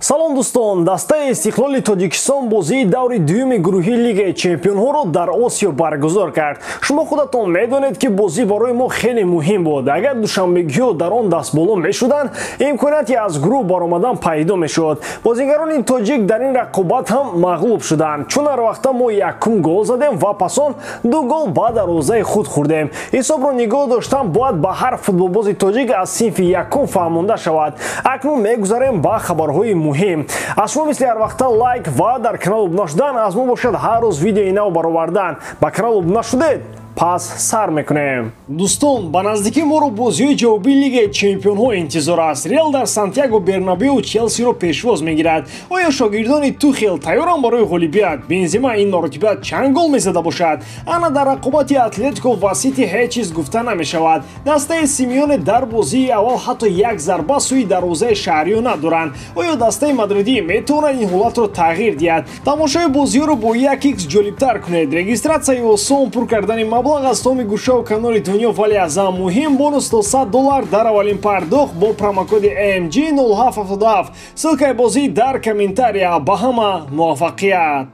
Салом дӯстон, дастаи Истиқлоли Тоҷикистон бозии даври дуюми гурӯҳии Лигаи Чемпионҳоро дар Осиё баргузор кард. Шумо худатон медонед, ки бозӣ барои мо хеле муҳим буд. Агар душанбегиҳо дар он дастболо мешуданд, имконияти аз гурӯҳ баромадан пайдо мешуд. Бозигарони тоҷик дар ин рақобат ҳам мағлуб шуданд, чун ҳар вақта мо якум гол задем ва пас он ду гол ба дарвозаи худ хӯрдем. Ҳисобро нигоҳ доштан бояд ба ҳар футболбози тоҷик аз синфи якум фаҳмонда шавад. Акнун мегузарем ба хабарҳои муҳим. Аз шумо мисли ҳар вақта лайк ва дар канал обуна шудан, аз мо бошад ҳар рӯз видеои нав баровардан. Ба канал обуна шудед? Пас сар мекунем. Дӯстон, ба наздикӣ моро бозиҳои ҷавобии Лигаи Чемпионҳо интизор аст. Реал дар Сантьяго Бернабеу Челсиро пешвоз мегирад. Оё шогирдони Тухел тайёранд барои ғолибият? Бензема ин маротиба чанд гол мезада бошад? Ана дар рақобати Атлетико ва Сити ҳеҷ чиз гуфта намешавад. Дастаи Симеоне дар бозии аввал ҳатто як зарба сӯи дарвозаи шаҳриё надоранд. Оё дастаи мадридӣ метавонад ин ҳолатро тағйир диҳад? Тамошои бозиҳоро бо 1x ҷолибтар кунед. Регистратсияи осон, пур кардани маблағ аз томи гӯшаву канори дунё, вале аз ҳам муҳим бонус то $100 дар аввалин пардохт бо промокоди MG0777. Ссылкаи бозӣ дар комментария. Ба ҳама муваффақият!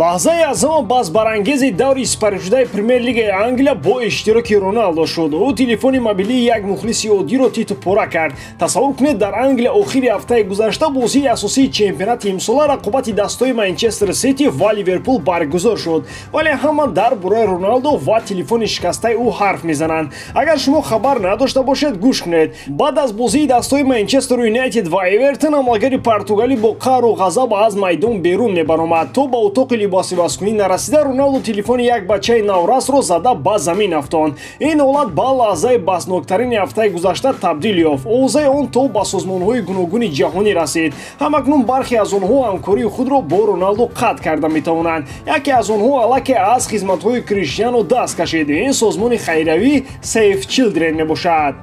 Лаҳзаи аз ҳама баҳсбарангези даври сипаришудаи Премер-лигаи Англия бо иштироки Роналдо шуд. Ӯ телефони мобилии як мухлиси оддиро титу пора кард. Тасаввур кунед, дар Англия охири ҳафтаи гузашта бозии асосии чемпионати имсола рақобати дастҳои Манчестер Сити ва Ливерпул баргузор шуд. Вале ҳама дар бораи Роналдо ва телефони шикастаи ӯ ҳарф мезананд. Агар шумо хабар надошта бошед, гӯш кунед. Баъд аз бозии дастҳои Манчестер Юнайтед ва Эвертон амалгари португалӣ бо қаҳру ғазаб аз майдон берун мебаромад. То ба утоқи либосивазкунӣ нарасида, Роналдо телефони як бачаи наврасро зада ба замин афтонд. Ин ҳолат ба лаҳзаи баҳсноктарини ҳафтаи гузашта табдил ёфт. Овозаи он то ба созмонҳои гуногуни ҷаҳонӣ расид. Ҳамакнун бархе аз онҳо ҳамкории худро бо Роналдо қатъ карда метавонанд. Яке аз онҳо аллакай аз хизматҳои Криштиану даст кашид. Ин созмони хайравӣ Save Children мебошад.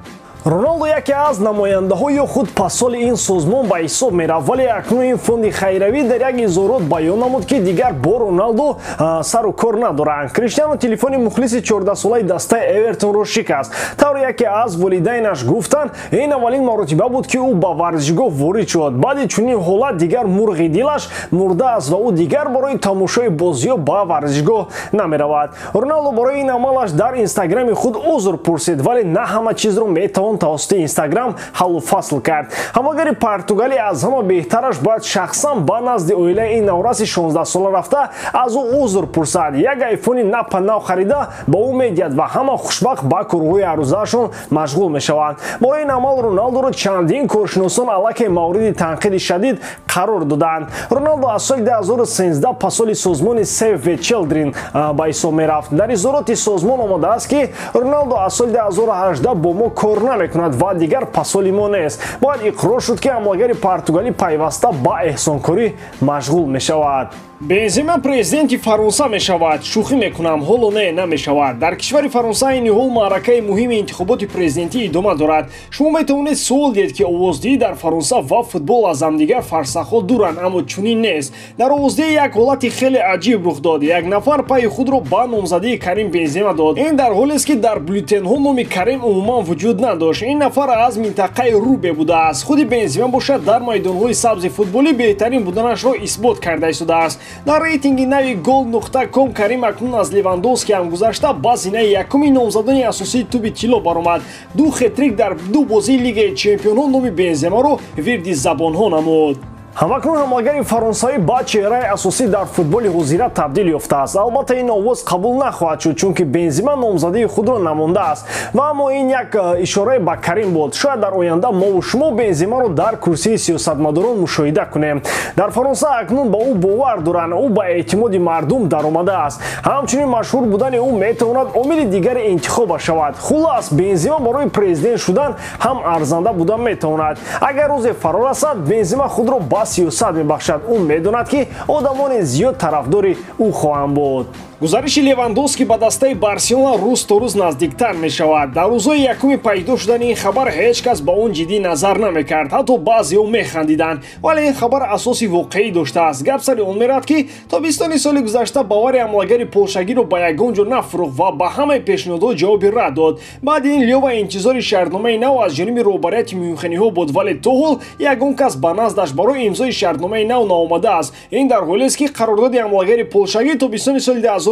Роналдо яке аз намояндаҳо ё худ пасоли ин созмон ба ҳисоб мерафт, вале акнун ин фонди хайравӣ дар як изҳорот баён намуд, ки дигар бо Роналдо сару кор надоранд. Криштиану телефони мухлиси 14-солаи дастаи Эвертонро шикаст. Тавре яке аз волидайнаш гуфтанд, ин аввалин маротиба буд, ки ӯ ба варзишгоҳ ворид шуд. Баъди чунин ҳолат дигар мурғи дилаш мурда аст ва ӯ дигар барои тамошои бозиҳо ба варзишгоҳ намеравад. Роналдо барои ин амалаш дар инстаграми худ узр пурсид, вале на ҳама чизро метавон тавассути Инстаграм ҳаллу фасл кард. Ҳамагари португалӣ аз ҳама беҳтараш бояд шахсан ба назди оилаи ин навраси 16-сола рафта аз ӯ узр пурсад. Як айфони напа нав харида ба ӯ медиҳад ва ҳама хушбахт ба корҳои ҳаррӯзаашон машғул мешаванд. Барои ин амал Роналдоро чандин коршиносон аллакай мавриди танқиди шадид қарор доданд. Роналдо аз соли 2013 пасоли созмони Save the Children ба ҳисоб мерафт. Дар изҳороти созмон омадааст, ки Роналдо аз соли 2018 бо мо кор намекунад ва дигар пасоли мо нест. Бояд иқрор шуд, ки амалгари португалӣ пайваста ба эҳсонкорӣ машғул мешавад. Бензема президенти Фаронса мешавад. Шӯхӣ мекунам, ҳоло не, намешавад. Дар кишвари Фаронса айни ҳол маъракаи муҳими интихоботи президентӣ идома дорад. Шумо метавонед суол диҳед, ки овоздиҳӣ дар Фаронса ва футбол аз ҳамдигар фарсахҳо дуранд, аммо чунин нест. Дар овоздиҳӣ як ҳолати хеле аҷиб рух дод. Як нафар пайи худро ба номзадии Карим Бензема дод. Ин дар ҳолест, ки дар бюллетенҳо номи Карим умуман вуҷуд надошт. Ин нафар аз минтақаи Рубе будааст. Худи Бензема бошад, дар майдонҳои сабзи футболӣ беҳтарин буданашро исбот карда истодааст. Дар рейтинги нави Гол.ком Карим акнун аз Левандовски ҳам гузашта ба зинаи якуми номзадони асосии тӯби тилло баромад. Ду хетрик дар ду бозии Лигаи Чемпионҳо номи Бенземаро вирди забонҳо намуд. Ҳамакнун ҳамлагари фаронсавӣ ба чеҳраи асосӣ дар футболи ҳозира табдил ёфтааст. Албатта, ин овоз қабул нахоҳад шуд, чунки Бензима номзадии худро намондааст. Ва аммо ин як ишораи ба Карим буд. Шояд дар оянда мову шумо Бензимаро дар курсии сиёсатмадорон мушоҳида кунем. Дар Фаронса акнун ба ӯ бовар доранд, ӯ ба эътимоди мардум даромадааст. Ҳамчунин машҳур будани ӯ метавонад омили дигари интихоба шавад. Хуллас, Бензима барои президент шудан ҳам арзанда буда метавонад. Агар рӯзе фаро расад, Бензима худро ба сиёсат мебахшад. Ӯ медонад, ки одамони зиёд тарафдори ӯ хоҳанд буд. Гузариши Левандовски ба дастаи Барселона рӯз то рӯз наздиктар мешавад. Дар рӯзҳои якуми пайдо шудани ин хабар ҳеҷ кас ба он ҷиддӣ назар намекард, ҳатто баъзеҳо механдиданд. Вале ин хабар асоси воқеӣ доштааст. Гап сари он меравад, ки тобистони соли гузашта Бавария ҳамлагари полшагиро ба ягон ҷо нафурӯхт ва ба ҳамаи пешниҳодҳо ҷавоби рад дод. Баъди ин Лёва интизори шартномаи нав аз ҷониби роҳбарияти мюнхениҳо буд, вале то ҳол ягон кас ба наздаш барои имзои шартномаи нав наомадааст. Ин дар ҳолест, ки қарордоди ҳамлагари полшагӣ тобистони соли 2023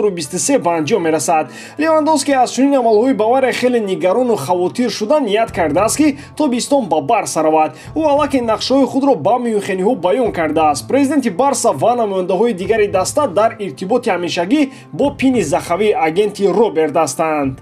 ба анҷом мерасад. Левандовски аз чунин амалҳои Бавария хеле нигарону хавотир шуда ният кардааст, ки тобистон ба Барса равад. Ӯ аллакай нақшаҳои худро ба мюнхениҳо баён кардааст. Президенти Барса ва намояндаҳои дигари даста дар иртиботи ҳамешагӣ бо Пини Захавӣ, агенти Роберт, ҳастанд.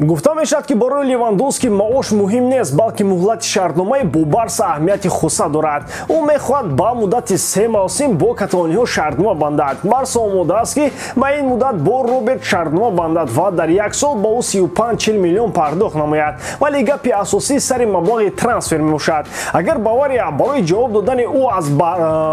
Гуфта мешавад, ки барои Левандовски маош муҳим нест, балки муҳлати шартномаи бо Барса аҳамияти хоса дорад. Ӯ мехоҳад ба муддати 3 мавсим бо каталониҳо шартнома бандад. Барса омода аст, ки ба ин муддат бо Роберт шартнома бандад ва дар як сол ба ӯ 35-40 миллион пардохт намояд. Вале гапи асосӣ сари маблағи трансфер мебошад. Агар Бавария барои ҷавоб додани ӯ аз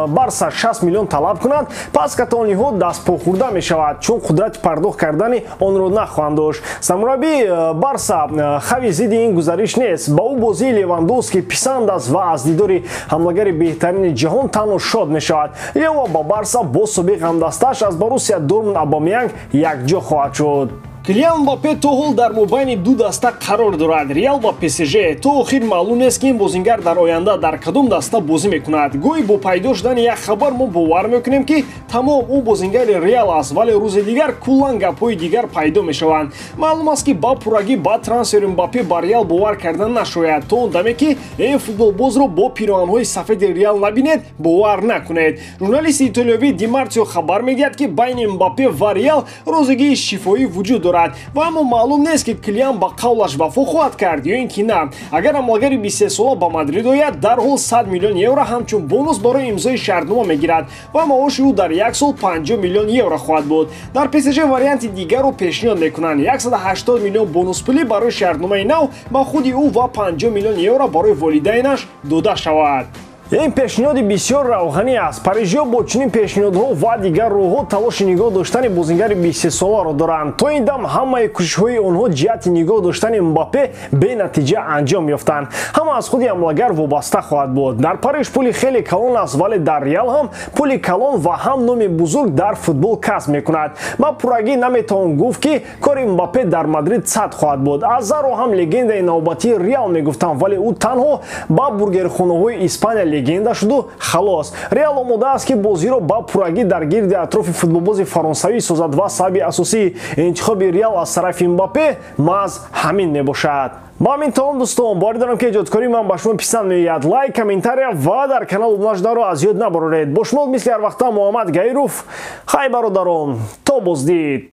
Барса 60 миллион талаб кунад, пас каталониҳо дастпохӯрда мешавад, чун қудрати пардохт кардани онро нахоҳанд дошт. Сармураббии Барса Хави зидди ин гузариш нест. Ба ӯ бозии Левандовски писанд аст ва аз дидори ҳамлагари беҳтарини ҷаҳон танҳо шод мешавад. Лева ба Барса бо собиқ ҳамдастааш аз Боруссия Дортмунд Абамеянг якҷо хоҳад шуд. Килиан Мбаппе то ҳол дар мобайни ду даста қарор дорад: Реал ва ПСЖ. То охир маълум нест, ки ин бозингар дар оянда дар кадом даста бозӣ мекунад. Гӯй бо пайдо шудани як хабар мо бовар мекунем, ки тамом ӯ бозингари Реал аст, вале рӯзи дигар куллан гапҳои дигар пайдо мешаванд. Маълум аст, ки ба пуррагӣ ба трансфери Мбаппе ба Реал бовар кардан нашояд. То он даме, ки ин футболбозро бо пироҳанҳои сафеди Реал набинед, бовар накунед. Журналисти итолиёвӣ Ди Мартио хабар медиҳад, ки байни Мбаппе ва Реал розигии шифоӣ вуҷуд дорад. Ва аммо маълум нест, ки Килиан ба қавлаш вафо хоҳад кард ё ин ки на. Агар ҳамлагари 23сола ба Мадрид ояд, дарҳол 100 миллион евро ҳамчун бонус барои имзои шартнома мегирад ва маоши ӯ дар як сол 50 миллион евро хоҳад буд. Дар ПСЖ варианти дигарро пешниҳод мекунанд: 180 миллион бонуспулӣ барои шартномаи нав ба худи ӯ ва 50 миллион евро барои волидайнаш дода шавад. Ин пешниҳоди бисёр равғанӣ аст. Парижиҳо бо чунин пешниҳодҳо ва дигар роҳҳо талоши нигоҳ доштани бозингари 23соларо доранд. То ин дам ҳамаи кӯшишҳои онҳо ҷиҳати нигоҳ доштани Мбаппе бенатиҷа анҷом ёфтанд. Ҳама аз худи ҳамлагар вобаста хоҳад буд. Дар Париж пули хеле калон аст, вале дар Реал ҳам пули калон ва ҳам номи бузург дар футбол касб мекунад. Ба пуррагӣ наметавон гуфт, ки кори Мбаппе дар Мадрид сад хоҳад буд. Азарро ҳам легендаи навбатии Реал мегуфтанд, вале ӯ танҳо ба бургерхонаҳои Испания легенда шуду халос. Реал омода аст, ки бозиро ба пуррагӣ дар гирди атрофи футболбози фаронсавӣ созад ва сабаби асосии интихоби Реал аз тарафи Мбаппе маҳз ҳамин мебошад. Ба ҳамин тамом, дӯстон, боварӣ дорам, ки эҷодкории ман ба шумо писанд меояд. Лайк, комментария ва дар канал обуна шуданро аз ёд набароред. Бо шумо мисли ҳар вақта Муҳаммад Гаиров. Хай, бародарон, то боздид.